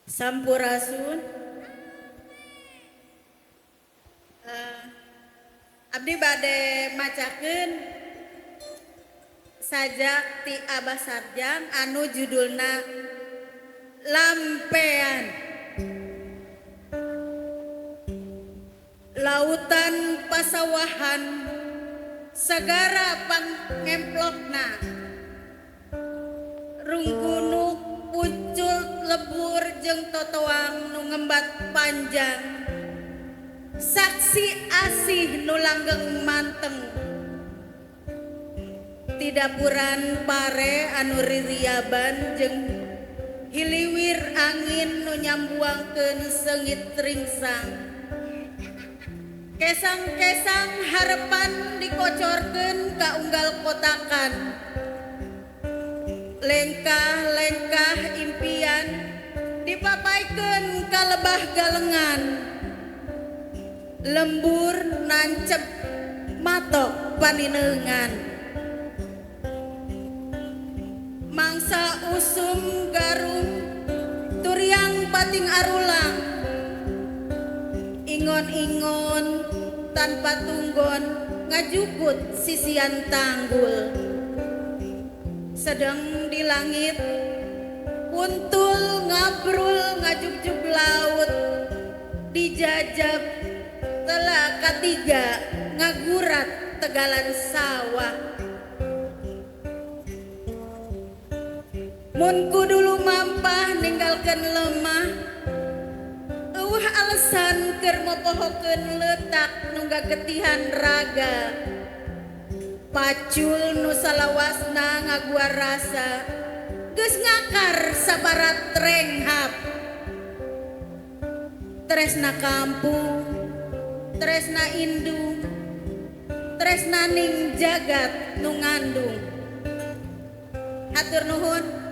Sampurasun. Abdi bade macakeun sajak ti Abah Sarjang anu judulna Lampean. Lautan pasawahan sagara pangemplokna, rungkunuk pucul lebur jeung totoang nu ngembat panjang, saksi asih nu langgeng manteng, tidapuran pare anu ririaban jeung hiliwir angin nu nyambuangkeun seungit ringsang. Kesang-kesang harepan dikocorkeun ka unggal kotakan, lengkah-lengkah impian dipapaikeun ka lebah galengan, lembur nancep matok paninengan, mangsa usum garum turiang pating arulang, ingon-ingon tanpa tunggon ngajukut sisian tanggul, sedang di langit kuntul ngabrul ngajugjug laut, dijajab telah katiga ngagurat tegalan sawah. Mun kudu lumampah ninggalkeun lemah, eueuh alasan keur mopohokeun leutak nu gagetihan raga, pacul nu salawasna ngaguar rasa geus ngakar sabarat renghap. Tresna kampung, tresna indung, tresna ning jagat nu ngandung. Hatur nuhun.